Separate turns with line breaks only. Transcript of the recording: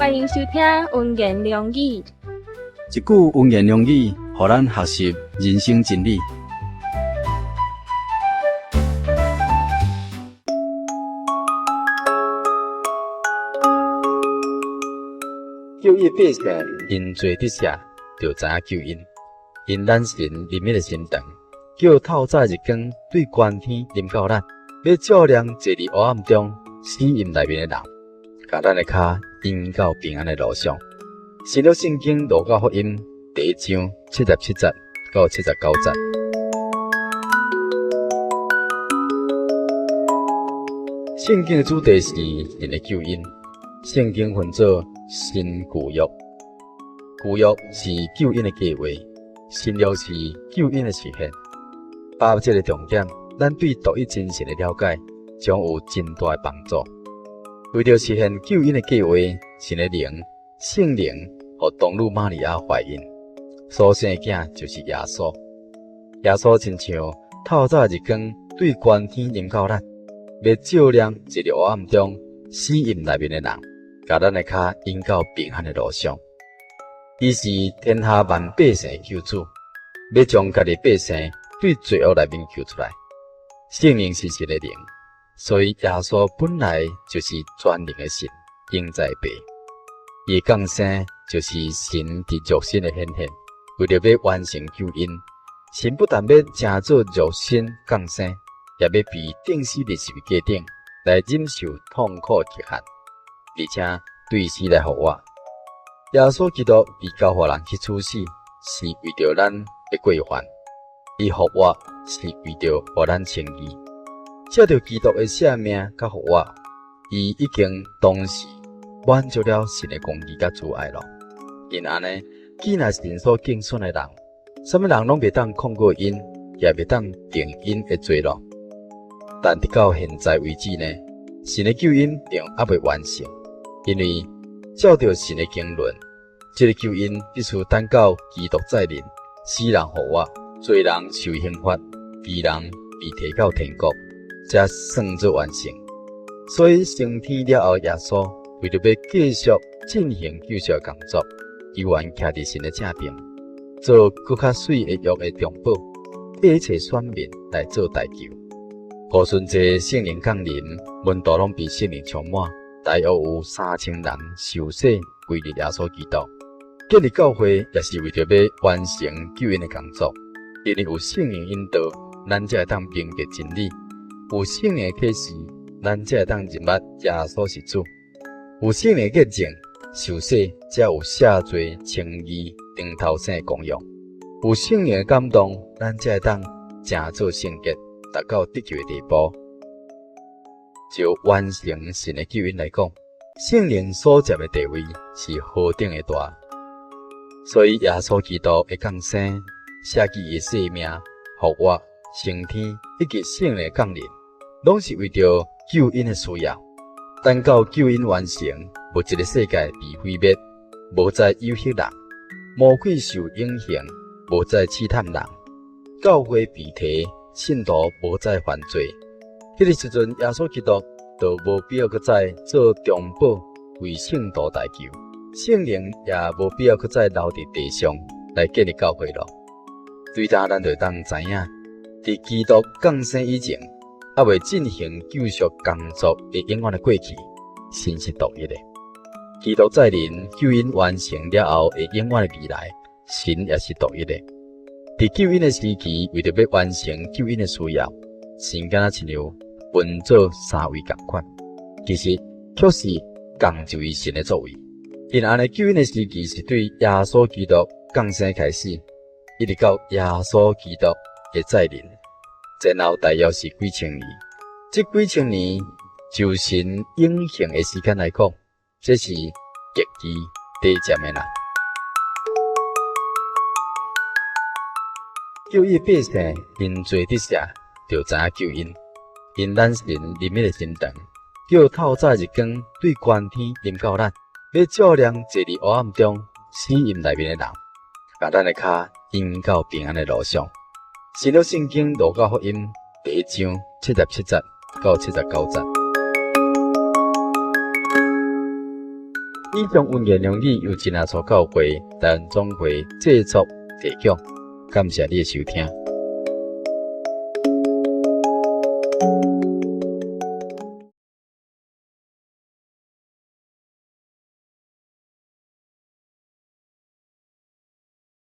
歡迎收聽溫言良語。
一句溫言良語，予咱學習人生真理。叫伊百姓因罪得赦，就知影救恩。因咱神憐憫的心腸，叫透早日光對關天臨到咱，欲照亮坐佇黑暗中死蔭內面的人，共咱的跤引到平安的路上。新約聖經路加福音第一章77到79節。聖經的主題是神的救恩。聖經分做新舊約，舊約是救恩的計劃，新約是救恩的實現。把握這个重點，咱對獨一真神的了解將有真大的幫助。為著實現救恩的計劃，神的靈、聖靈予童女瑪利亞懷孕，所生的囝就是耶穌。耶穌親像透早日光對關天臨到咱，欲照亮坐佇黑暗中死蔭內面的人，共咱的跤引到平安的路上。伊是天下萬百姓的救主，欲將家己百姓對罪惡內面救出來。聖靈是神的靈，所以耶穌本來就是全能的神，永在父。伊降生就是神佇肉身的顯現，為著欲完成救恩，神不但欲成做肉身降生，也欲被釘死佇十字架頂來忍受痛苦極限，而且對死來復活。耶穌基督被交予人去處死，是為著咱的過犯；伊復活是為著予咱稱義。藉著基督的捨命佮復活，伊已經同時滿足了神的公義佮慈愛咯。因按呢，既若神所揀選的人，啥物人攏袂當控告𪜶，也袂當定𪜶的罪咯。但直到現在為止呢，神的救恩並猶未完成，因為照著神的經綸，這个救恩必須等到基督再臨，死人復活，罪人受刑罰，義人被提到天國，才算做完成。所以升天了後，耶穌為著欲繼續進行救贖工作，猶原徛佇神的正爿，做閣較媠的約的中保，替一切選民來做代求。五旬節聖靈降臨，門徒攏被聖靈充滿，大約有3000人受洗歸入耶穌基督。建立教會也是為著欲完成救恩的工作，因為有聖靈引導，咱才會當明白真理；有聖靈的啟示，咱才會當認捌耶穌是主；有聖靈的見證，受洗才有赦罪、稱義、重頭生的功用；有聖靈的感動，咱才會當成做聖潔，達到得救的地步。就完成神的救恩來講，聖靈所佔的地位是何等的大。所以耶穌基督的降生、捨棄伊的性命、復活、升天以及聖靈降臨，攏是為著救恩的需要。等到救恩完成，物質的世界被毀滅，無再誘惑人，魔鬼受永刑，無再試探人，教會被提，信徒無再犯罪。彼个時陣，耶穌基督就無必要閣再做中保，為聖徒代求，聖靈也無必要閣再留佇地上來建立教會咯。對這咱就會當知影，佇基督降生以前，猶未進行救贖工作的永遠的過去，神是獨一的。基督再臨，救恩完成了後的永遠的未來，神也是獨一的。佇救恩的時期，為著欲完成救恩的需要，神敢若親像分做三位仝款，其實卻是仝一位神的作為。因按呢，救恩的時期是對耶穌基督降生開始，一直到耶穌基督的再臨，前後大約是幾千年。這幾千年就神永恆的時間來講，這是極其短暫的啦。叫伊百姓因罪得赦，就知影救恩。因咱神憐憫的心腸，叫透早日光對關天臨到咱，欲照亮坐佇黑暗中死蔭內面的人，共咱的跤引到平安的路上。新約聖經路加福音第一章77到79節。以上溫言良語由真耶穌教會台灣總會製作提供，感謝你的收聽。